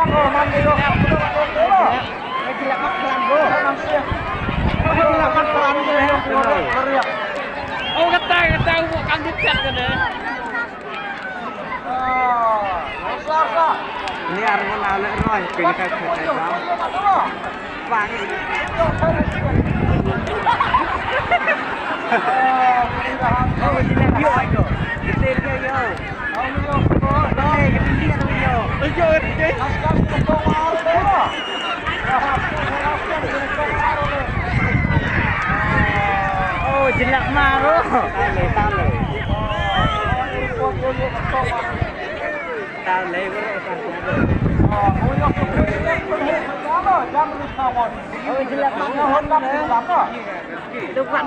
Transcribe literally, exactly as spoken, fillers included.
Oh, kata, kata, u buh kam dipset kane. Ni ar ngon ale roi, pin ka kata. Bang. Oh, sila yo, yo. Sila yo, yo. Oh, jelak maro. Tale, tale. Tale, bro. Oh, jelak maro. Tukang